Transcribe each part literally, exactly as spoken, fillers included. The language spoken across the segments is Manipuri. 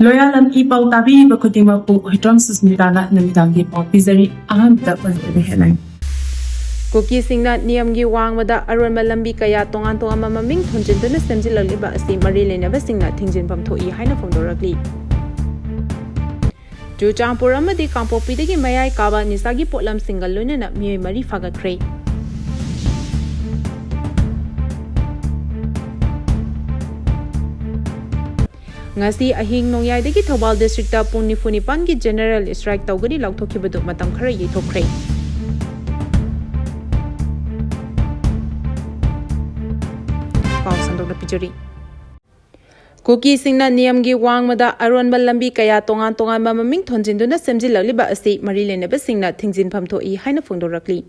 ꯂꯣꯌꯥꯂꯝ ꯏ ꯄꯥꯎ ꯇꯥꯕꯤꯔꯤꯕ ꯈꯨꯗꯤꯡꯃꯛꯄꯨ ꯍꯨꯏꯗ꯭ꯔꯣꯝ ꯁꯨꯁꯃꯤꯇꯥꯅ ꯅꯨꯃꯤꯗꯥꯡꯒꯤ ꯄꯥꯎ ꯄꯤꯖꯔꯤ꯫ ꯑꯍꯥꯟꯕꯗ ꯃꯅꯤꯄꯨꯔꯤ ꯍꯦꯠꯂꯥꯏꯟ꯫ ꯀꯨꯀꯤꯁꯤꯡꯅ ꯅꯤꯌꯝꯒꯤ ꯋꯥꯡꯃꯗ ꯑꯔꯣꯟꯕ ꯂꯝꯕꯤ ꯀꯌꯥ ꯇꯣꯉꯥꯟ ꯇꯣꯉꯥꯟꯕ ꯃꯃꯤꯡ ꯊꯣꯟꯖꯤꯟꯗꯨꯅ ꯁꯦꯝꯖꯤꯜꯂꯛꯂꯤꯕ ꯑꯁꯤ ꯃꯔꯤ ꯂꯩꯅꯕꯁꯤꯡꯅ ꯊꯤꯡꯖꯤꯟꯐꯝ ꯊꯣꯛꯏ ꯍꯥꯏꯅ ꯐꯣꯡꯗꯣꯔꯛꯂꯤ꯫ ꯆꯨꯔꯆꯥꯟꯄꯨꯔ ꯑꯃꯗꯤ ꯀꯥꯡꯄꯣꯛꯄꯤꯗꯒꯤ ꯃꯌꯥꯏ ꯀꯥꯕ ꯅꯤꯁꯥꯒꯤ ꯄꯣꯠꯂꯝꯁꯤꯡꯒ ꯂꯣꯏꯅꯅ ꯃꯤꯑꯣꯏ ꯃꯔꯤ ꯐꯥꯒꯠꯈ꯭ꯔꯦ꯫ ꯉꯁꯤ ꯑꯍꯤꯡ ꯅꯣꯡꯌꯥꯏꯗꯒꯤ ꯊꯧꯕꯥꯜ ꯗꯤꯁꯇ꯭ꯔꯤꯛꯇ ꯄꯨꯡ ꯅꯤꯐꯨ ꯅꯤꯄꯥꯟꯒꯤ ꯖꯦꯅꯦꯔꯦꯜ ꯁ꯭ꯇ꯭ꯔꯥꯏꯛ ꯇꯧꯒꯅꯤ ꯂꯥꯎꯊꯣꯛꯈꯤꯕꯗꯨ ꯃꯇꯝ ꯈꯔ ꯌꯩꯊꯣꯛꯈ꯭ꯔꯦ꯫ ꯄꯥꯎ ꯁꯟꯗꯣꯛꯅ ꯄꯤꯖꯔꯤ꯫ ꯀꯨꯀꯤꯁꯤꯡꯅ ꯅꯤꯌꯝꯒꯤ ꯋꯥꯡꯃꯗ ꯑꯔꯣꯟꯕ ꯂꯝꯕꯤ ꯀꯌꯥ ꯇꯣꯉꯥꯟ ꯇꯣꯉꯥꯟꯕ ꯃꯃꯤꯡ ꯊꯣꯟꯖꯤꯟꯗꯨꯅ ꯁꯦꯝꯖꯤꯜꯂꯛꯂꯤꯕ ꯑꯁꯤ ꯃꯔꯤ ꯂꯩꯅꯕꯁꯤꯡꯅ ꯊꯤꯡꯖꯤꯟꯐꯝ ꯊꯣꯛꯏ ꯍꯥꯏꯅ ꯐꯣꯡꯗꯣꯔꯛꯂꯤ꯫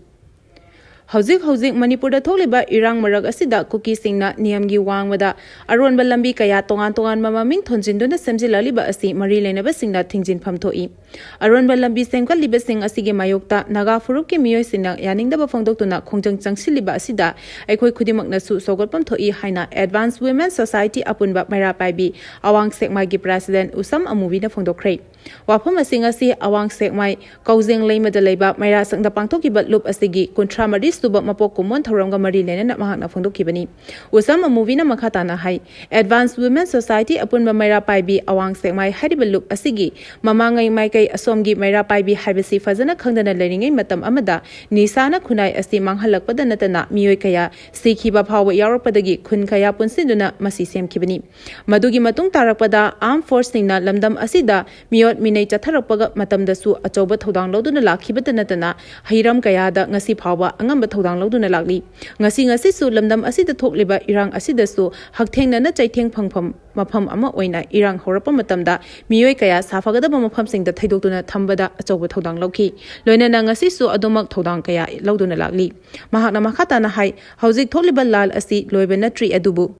ꯍꯧꯖꯤꯛ ꯍꯧꯖꯤꯛ ꯃꯅꯤꯄꯨꯔꯗ ꯊꯣꯛꯂꯤꯕ ꯏꯔꯥꯡ ꯃꯔꯛ ꯑꯁꯤꯗ ꯀꯨꯀꯤꯁꯤꯡꯅ ꯅꯤꯌꯝꯒꯤ ꯋꯥꯡꯃꯗ ꯑꯔꯣꯟꯕ ꯂꯝꯕꯤ ꯀꯌꯥ ꯇꯣꯉꯥꯟ ꯇꯣꯉꯥꯟꯕ ꯃꯃꯤꯡ ꯊꯣꯟꯖꯤꯟꯗꯨꯅ ꯁꯦꯝꯖꯤꯜꯂꯛꯂꯤꯕ ꯑꯁꯤ ꯃꯔꯤ ꯂꯩꯅꯕꯁꯤꯡꯅ ꯊꯤꯡꯖꯤꯟꯐꯝ ꯊꯣꯛꯏ꯫ ꯑꯔꯣꯟꯕ ꯂꯝꯕꯤ ꯁꯦꯝꯒꯠꯂꯤꯕꯁꯤꯡ ꯑꯁꯤꯒꯤ ꯃꯥꯌꯣꯛꯇ ꯅꯥꯒꯥ ꯐꯨꯔꯨꯞꯀꯤ ꯃꯤꯑꯣꯏꯁꯤꯡꯅ ꯌꯥꯅꯤꯡꯗꯕ ꯐꯣꯡꯗꯣꯛꯇꯨꯅ ꯈꯣꯡꯖꯪ ꯆꯪꯁꯤꯜꯂꯤꯕ ꯑꯁꯤꯗ ꯑꯩꯈꯣꯏ ꯈꯨꯗꯤꯡꯃꯛꯅꯁꯨ ꯁꯧꯒꯠꯐꯝ ꯊꯣꯛꯏ ꯍꯥꯏꯅ Advanced Women Society ꯑꯄꯨꯟꯕ ꯃꯩꯔꯥ ꯄꯥꯏꯕꯤ ꯑꯋꯥꯡ ꯁꯦꯛꯃꯥꯏꯒꯤ ꯄ꯭ꯔꯦꯁꯤꯗꯦꯟꯠ ꯎꯁꯝ ꯑꯃꯨꯕꯤꯅ ꯐꯣꯡꯗꯣꯛꯈ꯭ꯔꯦ꯫ ꯋꯥꯐꯝ ꯑꯁꯤꯡ ꯑꯁꯤ ꯑꯋꯥꯡ ꯁꯦꯛꯃꯥꯏ ꯀꯧꯖꯦꯡ ꯂꯩꯃꯗ ꯂꯩꯕ ꯃꯩꯔꯥ ꯁꯪꯗ ꯄꯥꯡꯊꯣꯛꯈꯤꯕ ꯂꯨꯞ ꯑꯁꯤꯒꯤ ꯀꯨꯟꯊ꯭ꯔꯥ ꯃꯔꯤ ꯁꯨꯕ ꯃꯄꯣꯛ ꯀꯨꯝꯑꯣꯟ ꯊꯧꯔꯝꯒ ꯃꯔꯤ ꯂꯩꯅꯅ ꯃꯍꯥꯛꯅ ꯐꯣꯡꯗꯣꯛꯈꯤꯕꯅꯤ꯫ ꯎꯁꯝ ꯑꯃꯨꯕꯤꯅ ꯃꯈꯥ ꯇꯥꯅ ꯍꯥꯏ, Advanced Women Society ꯑꯄꯨꯟꯕ ꯃꯩꯔꯥ ꯄꯥꯏꯕꯤ ꯑꯋꯥꯡ ꯁꯦꯛꯃꯥꯏ ꯍꯥꯏꯔꯤꯕ ꯂꯨꯞ ꯑꯁꯤꯒꯤ ꯃꯃꯥꯡꯉꯩ ꯃꯥꯏꯀꯩ ꯑꯁꯣꯝꯒꯤ ꯃꯩꯔꯥ ꯄꯥꯏꯕꯤ ꯍꯥꯏꯕꯁꯤ ꯐꯖꯅ ꯈꯪꯗꯅ ꯂꯩꯔꯤꯉꯩ ꯃꯇꯝ ꯑꯃꯗ ꯅꯤꯁꯥꯅ ꯈꯨꯟꯅꯥꯏ ꯑꯁꯤ ꯃꯥꯡꯍꯜꯂꯛꯄꯗ ꯅꯠꯇꯅ ꯃꯤꯑꯣꯏ ꯀꯌꯥ ꯁꯤꯈꯤꯕ ꯐꯥꯎꯕ ꯌꯥꯎꯔꯛꯄꯗꯒꯤ ꯈꯨꯟ ꯀꯌꯥ ꯄꯨꯟꯁꯤꯟꯗꯨꯅ ꯃꯁꯤ ꯁꯦꯝꯈꯤꯕꯅꯤ꯫ ꯃꯗꯨꯒꯤ ꯃꯇꯨꯡ ꯇꯥꯔꯛꯄꯗ armed forceꯁꯤꯡꯅ ꯂꯝꯗꯝ ꯑꯁꯤꯗ ꯃꯤꯑꯣꯠ ꯃꯤꯅꯩ ꯆꯠꯊꯔꯛꯄꯒ ꯃꯇꯝꯗꯁꯨ ꯑꯆꯧꯕ ꯊꯧꯗꯥꯡ ꯂꯧꯗꯨꯅ ꯂꯥꯛꯈꯤꯕꯇ ꯅꯠꯇꯅ ꯍꯤꯔꯝ ꯀꯌꯥꯗ ꯉꯁꯤ ꯐꯥꯎꯕ ꯑꯉꯝꯕ ꯊꯧꯗꯥꯡ ꯂꯧꯗꯨꯅ ꯂꯥꯛꯂꯤ꯫ ꯉꯁꯤ ꯉꯁꯤꯁꯨ ꯂꯝꯗꯝ ꯑꯁꯤꯗ ꯊꯣꯛꯂꯤꯕ ꯏꯔꯥꯡ ꯑꯁꯤꯗꯁꯨ ꯍꯛꯊꯦꯡꯅꯅ ꯆꯩꯊꯦꯡ ꯐꯪꯐꯝ ꯃꯐꯝ ꯑꯃ ꯑꯣꯏꯅ ꯏꯔꯥꯡ ꯍꯧꯔꯛꯄ ꯃꯇꯝꯗ ꯃꯤꯑꯣꯏ ꯀꯌꯥ ꯁꯥꯐꯒꯗꯕ ꯃꯐꯝꯁꯤꯡꯗ ꯊꯩꯗꯣꯛꯇꯨꯅ ꯊꯝꯕꯗ ꯑꯆꯧꯕ ꯊꯧꯗꯥꯡ ꯂꯧꯈꯤ꯫ ꯂꯣꯏꯅꯅ ꯉꯁꯤꯁꯨ ꯑꯗꯨꯃꯛ ꯊꯧꯗꯥꯡ ꯀꯌꯥ ꯂꯧꯗꯨꯅ ꯂꯥꯛꯂꯤ꯫ ꯃꯍꯥꯛꯅ ꯃꯈꯥ ꯇꯥꯅ ꯍꯥꯏ, ꯍꯧꯖꯤꯛ ꯊꯣꯛꯂꯤꯕ ꯂꯥꯜ ꯑꯁꯤ ꯂꯣꯏꯕ ꯅꯠꯇ꯭ꯔꯤ, ꯑꯗꯨꯕꯨ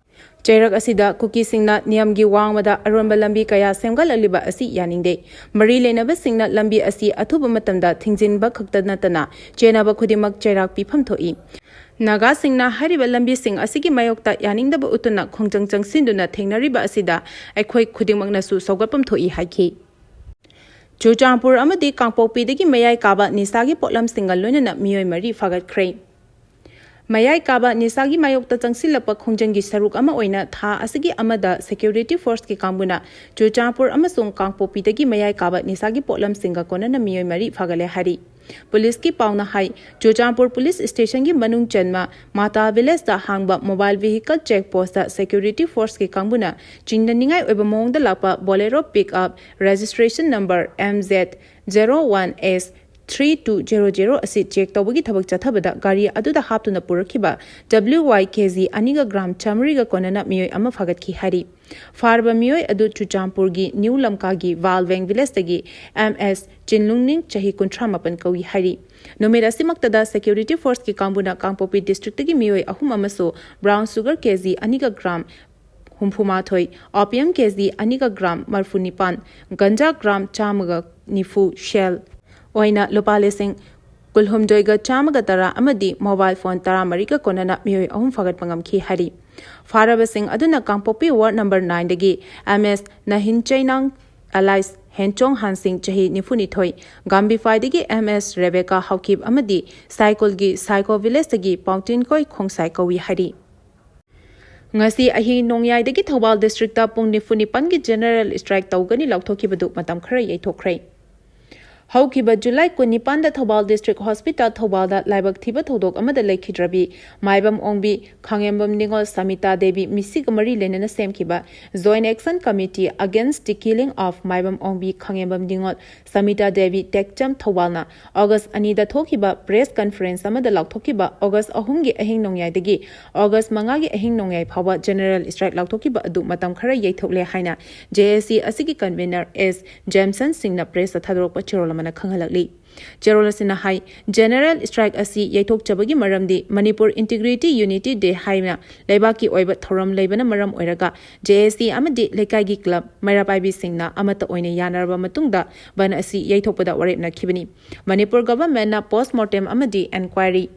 ꯆꯩꯔꯛ ꯑꯁꯤꯗ ꯀꯨꯀꯤꯁꯤꯡꯅ ꯅꯤꯌꯝꯒꯤ ꯋꯥꯡꯃꯗ ꯑꯔꯣꯟꯕ ꯂꯝꯕꯤ ꯀꯌꯥ ꯁꯦꯝꯒꯠꯂꯛꯂꯤꯕ ꯑꯁꯤ ꯌꯥꯅꯤꯡꯗꯦ꯫ ꯃꯔꯤ ꯂꯩꯅꯕꯁꯤꯡꯅ ꯂꯝꯕꯤ ꯑꯁꯤ ꯑꯊꯨꯕ ꯃꯇꯝꯗ ꯊꯤꯡꯖꯤꯟꯕ ꯈꯛꯇ ꯅꯠꯇꯅ ꯆꯦꯟꯅꯕ ꯈꯨꯗꯤꯡꯃꯛ ꯆꯩꯔꯥꯛ ꯄꯤꯐꯝ ꯊꯣꯛꯏ꯫ ꯅꯥꯒꯥꯁꯤꯡꯅ ꯍꯥꯏꯔꯤꯕ ꯂꯝꯕꯤꯁꯤꯡ ꯑꯁꯤꯒꯤ ꯃꯥꯌꯣꯛꯇ ꯌꯥꯅꯤꯡꯗꯕ ꯎꯠꯇꯨꯅ ꯈꯣꯡꯖꯪ ꯆꯪꯁꯤꯟꯗꯨꯅ ꯊꯦꯡꯅꯔꯤꯕ ꯑꯁꯤꯗ ꯑꯩꯈꯣꯏ ꯈꯨꯗꯤꯡꯃꯛꯅꯁꯨ ꯁꯧꯒꯠꯐꯝ ꯊꯣꯛꯏ ꯍꯥꯏꯈꯤ꯫ ꯆꯨꯔꯆꯥꯟꯄꯨꯔ ꯑꯃꯗꯤ ꯀꯥꯡꯄꯣꯛꯄꯤꯗꯒꯤ ꯃꯌꯥꯏ ꯀꯥꯕ ꯅꯤꯁꯥꯒꯤ ꯄꯣꯠꯂꯝꯁꯤꯡꯒ ꯂꯣꯏꯅꯅ ꯃꯤꯑꯣꯏ ꯃꯔꯤ ꯐꯥꯒꯠꯈ꯭ꯔꯦ꯫ ꯃꯌꯥꯏ ꯀꯥꯕ ꯅꯤꯁꯥꯒꯤ ꯃꯥꯌꯣꯛꯇ ꯆꯪꯁꯤꯜꯂꯛꯄ ꯈꯣꯡꯖꯪꯒꯤ ꯁꯔꯨꯛ ꯑꯃ ꯑꯣꯏꯅ ꯊꯥ ꯑꯁꯤꯒꯤ ꯑꯃꯗ security forceꯀꯤ ꯀꯥꯡꯕꯨꯅ ꯆꯨꯔꯆꯥꯟꯄꯨꯔ ꯑꯃꯁꯨꯡ ꯀꯥꯡꯄꯣꯛꯄꯤꯗꯒꯤ ꯃꯌꯥꯏ ꯀꯥꯕ ꯅꯤꯁꯥꯒꯤ ꯄꯣꯠꯂꯝꯁꯤꯡꯒ ꯀꯣꯟꯅꯅ ꯃꯤꯑꯣꯏ ꯃꯔꯤ ꯐꯥꯒꯠꯂꯦ ꯍꯥꯏꯔꯤ꯫ ꯄꯨꯂꯤꯁꯀꯤ ꯄꯥꯎꯅ ꯍꯥꯏ, ꯆꯨꯔꯆꯥꯟꯄꯨꯔ ꯄꯨꯂꯤꯁ ꯁ꯭ꯇꯦꯁꯟꯒꯤ ꯃꯅꯨꯡ ꯆꯟꯕ ꯃꯥꯇꯥ ꯚꯤꯂꯦꯖꯇ ꯍꯥꯡꯕ mobile vehicle check postꯇ security forceꯀꯤ ꯀꯥꯡꯕꯨꯅ ꯆꯤꯡꯅꯅꯤꯡꯉꯥꯏ ꯑꯣꯏꯕ ꯃꯑꯣꯡꯗ ꯂꯥꯛꯄ Bolero pickup registration number M Z zero one S three two zero zero ꯑꯁꯤ check ꯇꯧꯕꯒꯤ ꯊꯕꯛ ꯆꯠꯊꯕꯗ ꯒꯥꯔꯤ ꯑꯗꯨꯗ ꯍꯥꯞꯇꯨꯅ ꯄꯨꯔꯛꯈꯤꯕ W Y K G ꯑꯅꯤꯒ gram ꯆꯥꯃꯔꯤꯒ ꯀꯣꯟꯅꯅ ꯃꯤꯑꯣꯏ ꯑꯃ ꯐꯥꯒꯠꯈꯤ ꯍꯥꯏꯔꯤ꯫ ꯐꯥꯔꯕ ꯃꯤꯑꯣꯏ ꯑꯗꯨ ꯆꯨꯔꯆꯥꯟꯄꯨꯔꯒꯤ ꯅ꯭ꯌꯨ ꯂꯝꯀꯥꯒꯤ ꯋꯥꯜꯋꯦꯡ ꯚꯤꯂꯦꯖꯇꯒꯤ M S ꯆꯤꯟꯂꯨꯡꯅꯤꯡ, ꯆꯍꯤ ꯀꯨꯟꯊ꯭ꯔꯥ ꯃꯥꯄꯟ ꯀꯧꯏ ꯍꯥꯏꯔꯤ꯫ ꯅꯨꯃꯤꯠ ꯑꯁꯤꯃꯛꯇꯗ security forceꯀꯤ ꯀꯥꯡꯕꯨꯅ ꯀꯥꯡꯄꯣꯛꯄꯤ districtꯇꯒꯤ ꯃꯤꯑꯣꯏ ꯑꯍꯨꯝ ꯑꯃꯁꯨ brown sugar K G ꯑꯅꯤꯒ gram ꯍꯨꯝꯐꯨ ꯃꯥꯊꯣꯏ, opium K G ꯑꯅꯤꯒ gram ꯃꯔꯤꯐꯨ ꯅꯤꯄꯥꯟ, ꯒꯟꯖꯥ gram ꯆꯥꯝꯃꯒ ꯅꯤꯐꯨ shell ꯑꯣꯏꯅ ꯂꯨꯄꯥ ꯂꯤꯁꯤꯡ ꯀꯨꯟꯍꯨꯝꯗꯣꯏꯒ ꯆꯥꯝꯃꯒ ꯇꯔꯥ ꯑꯃꯗꯤ mobile phone ꯇꯔꯥꯃꯔꯤꯒ ꯀꯣꯟꯅꯅ ꯃꯤꯑꯣꯏ ꯑꯍꯨꯝ ꯐꯥꯒꯠꯄ ꯉꯝꯈꯤ ꯍꯥꯏꯔꯤ꯫ ꯐꯥꯔꯕꯁꯤꯡ ꯑꯗꯨꯅ ꯀꯥꯡꯄꯣꯛꯄꯤ ward number nineꯗꯒꯤ M S ꯅꯥꯍꯤꯟ ꯆꯩꯅꯥꯡ alias ꯍꯦꯟꯆꯣꯡ ꯍꯥꯟꯁꯤꯡ, ꯆꯍꯤ ꯅꯤꯐꯨꯅꯤꯊꯣꯏ, ꯒꯥꯝꯕꯤꯐꯥꯏꯗꯒꯤ M S ꯔꯦꯕꯦꯀꯥ ꯍꯥꯎꯀꯤꯞ ꯑꯃꯗꯤ ꯁꯥꯏꯀꯣꯜꯒꯤ ꯁꯥꯏꯀꯣ ꯚꯤꯂꯦꯖꯇꯒꯤ ꯄꯥꯎꯇꯤꯟꯈꯣꯏ ꯈꯣꯡꯁꯥꯏ ꯀꯧꯏ ꯍꯥꯏꯔꯤ꯫ ꯉꯁꯤ ꯑꯍꯤꯡ ꯅꯣꯡꯌꯥꯏꯗꯒꯤ ꯊꯧꯕꯥꯜ districtꯇ ꯄꯨꯡ ꯅꯤꯐꯨ ꯅꯤꯄꯥꯟꯒꯤ general strike ꯇꯧꯒꯅꯤ ꯂꯥꯎꯊꯣꯛꯈꯤꯕꯗꯨ ꯃꯇꯝ ꯈꯔ ꯌꯩꯊꯣꯛꯈ꯭ꯔꯦ꯫ ꯍꯧꯈꯤꯕ ꯖꯨꯂꯥꯏ ꯀꯨꯟꯅꯤꯄꯥꯟꯗ ꯊꯧꯕꯥꯜ district hospital ꯊꯧꯕꯥꯜꯗ ꯂꯥꯏꯕꯛ ꯊꯤꯕ ꯊꯧꯗꯣꯛ ꯑꯃꯗ ꯂꯩꯈꯤꯗ꯭ꯔꯕꯤ ꯃꯥꯏꯕꯝ ꯑꯣꯡꯕꯤ ꯈꯥꯉꯦꯝꯕꯝ ꯅꯤꯉꯣꯜ ꯁꯃꯤꯇꯥ ꯗꯦꯕꯤ ꯃꯤꯁꯤꯒ ꯃꯔꯤ ꯂꯩꯅꯅ ꯁꯦꯝꯈꯤꯕ Joint Action Committee Against the Killing of ꯃꯥꯏꯕꯝ ꯑꯣꯡꯕꯤ ꯈꯥꯉꯦꯝꯕꯝ ꯅꯤꯉꯣꯜ ꯁꯃꯤꯇꯥ ꯗꯦꯕꯤ ꯇꯦꯛꯆꯝ ꯊꯧꯕꯥꯜꯅ August ꯑꯅꯤꯗ ꯊꯣꯛꯈꯤꯕ press conference ꯑꯃꯗ ꯂꯥꯎꯊꯣꯛꯈꯤꯕ August ꯑꯍꯨꯝꯒꯤ ꯑꯍꯤꯡ ꯅꯣꯡꯌꯥꯏꯗꯒꯤ August ꯃꯉꯥꯒꯤ ꯑꯍꯤꯡ ꯅꯣꯡꯌꯥꯏ ꯐꯥꯎꯕ general strike ꯂꯥꯎꯊꯣꯛꯈꯤꯕ ꯑꯗꯨ ꯃꯇꯝ ꯈꯔ ꯌꯩꯊꯣꯛꯂꯦ ꯍꯥꯏꯅ J A C ꯑꯁꯤꯒꯤ convener S ꯖꯦꯝꯁꯟ ꯁꯤꯡꯅ pressꯇ ꯊꯥꯗꯣꯔꯛꯄ ꯆꯦꯔꯣꯜ ꯑꯃꯅ ꯈꯪꯍꯜꯂꯛꯂꯤ꯫ ꯆꯦꯔꯣꯜ ꯑꯁꯤꯅ ꯍꯥꯏ, general strike ꯑꯁꯤ ꯌꯩꯊꯣꯛꯆꯕꯒꯤ ꯃꯔꯝꯗꯤ ꯃꯅꯤꯄꯨꯔ Integrity Unity Day ꯍꯥꯏꯅ ꯂꯩꯕꯥꯛꯀꯤ ꯑꯣꯏꯕ ꯊꯧꯔꯝ ꯂꯩꯕꯅ ꯃꯔꯝ ꯑꯣꯏꯔꯒ J A C ꯑꯃꯗꯤ ꯂꯩꯀꯥꯏꯒꯤ club ꯃꯩꯔꯥ ꯄꯥꯏꯕꯤꯁꯤꯡꯅ ꯑꯃꯠꯇ ꯑꯣꯏꯅ ꯌꯥꯅꯔꯕ ꯃꯇꯨꯡꯗ ꯕꯟ ꯑꯁꯤ ꯌꯩꯊꯣꯛꯄꯗ ꯋꯥꯔꯦꯞꯅꯈꯤꯕꯅꯤ꯫ ꯃꯅꯤꯄꯨꯔ governmentꯅ post mortem ꯑꯃꯗꯤ enquiry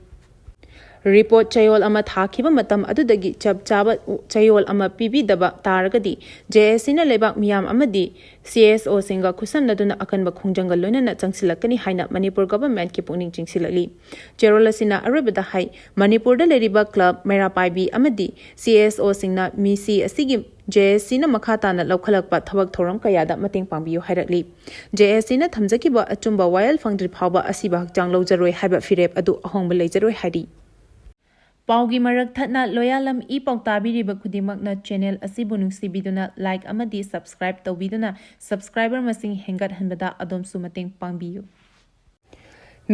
ꯔꯤꯄꯣꯔꯠ ꯆꯌꯣꯜ ꯑꯃ ꯊꯥꯈꯤꯕ ꯃꯇꯝ ꯑꯗꯨꯗꯒꯤ ꯆꯞ ꯆꯥꯕ ꯆꯌꯣꯜ ꯑꯃ ꯄꯤꯕꯤꯗꯕ ꯇꯥꯔꯒꯗꯤ, ꯖꯦ ꯑꯦꯁ ꯁꯤꯅ ꯂꯩꯕꯥꯛ ꯃꯤꯌꯥꯝ ꯑꯃꯗꯤ ꯁꯤ ꯑꯦꯁ ꯑꯣꯁꯤꯡꯒ ꯈꯨꯠꯁꯝꯅꯗꯨꯅ ꯑꯀꯟꯕ ꯈꯣꯡꯖꯪꯒ ꯂꯣꯏꯅꯅ ꯆꯪꯁꯤꯜꯂꯛꯀꯅꯤ ꯍꯥꯏꯅ ꯃꯅꯤꯄꯨꯔ ꯒꯚꯔꯟꯃꯦꯟꯠꯀꯤ ꯄꯨꯛꯅꯤꯡ ꯆꯤꯡꯁꯤꯜꯂꯛꯂꯤ꯫ ꯆꯦꯔꯣꯜ ꯑꯁꯤꯅ ꯑꯔꯣꯏꯕꯗ ꯍꯥꯏ, ꯃꯅꯤꯄꯨꯔꯗ ꯂꯩꯔꯤꯕ ꯀ꯭ꯂꯕ, ꯃꯩꯔꯥ ꯄꯥꯏꯕꯤ ꯑꯃꯗꯤ ꯁꯤ ꯑꯦꯁ ꯑꯣꯁꯤꯡꯅ ꯃꯤꯁꯤ ꯑꯁꯤꯒꯤ ꯖꯦ ꯑꯦꯁ ꯁꯤꯅ ꯃꯈꯥ ꯇꯥꯅ ꯂꯧꯈꯠꯂꯛꯄ ꯊꯕꯛ ꯊꯧꯔꯝ ꯀꯌꯥꯗ ꯃꯇꯦꯡ ꯄꯥꯡꯕꯤꯌꯨ ꯍꯥꯏꯔꯛꯂꯤ꯫ ꯖꯦ ꯑꯦꯁ ꯁꯤꯅ ꯊꯝꯖꯈꯤꯕ ꯑꯆꯨꯝꯕ ꯋꯥꯌꯦꯜ ꯐꯪꯗ꯭ꯔꯤ ꯐꯥꯎꯕ ꯑꯁꯤꯕ ꯍꯛꯆꯥꯡ ꯂꯧꯖꯔꯣꯏ ꯍꯥꯏꯕ ꯐꯤꯔꯦꯞ ꯑꯗꯨ ꯑꯍꯣꯡꯕ ꯂꯩꯖꯔꯣꯏ ꯍꯥꯏꯔꯤ꯫ ꯄꯥꯎꯒꯤ ꯃꯔꯛ ꯊꯠꯅ ꯂꯣꯌꯥꯂꯝ ꯏ ꯄꯥꯎ ꯇꯥꯕꯤꯔꯤꯕ ꯈꯨꯗꯤꯡꯃꯛꯅ ꯆꯦꯅꯦꯜ ꯑꯁꯤꯕꯨ ꯅꯨꯡꯁꯤꯕꯤꯗꯨꯅ ꯂꯥꯏꯛ ꯑꯃꯗꯤ ꯁꯕꯁꯀ꯭ꯔꯥꯏꯕ ꯇꯧꯕꯤꯗꯨꯅ ꯁꯕꯁꯀ꯭ꯔꯥꯏꯕꯔ ꯃꯁꯤꯡ ꯍꯦꯟꯒꯠꯍꯟꯕꯗ ꯑꯗꯣꯝꯁꯨ ꯃꯇꯦꯡ ꯄꯥꯡꯕꯤꯌꯨ꯫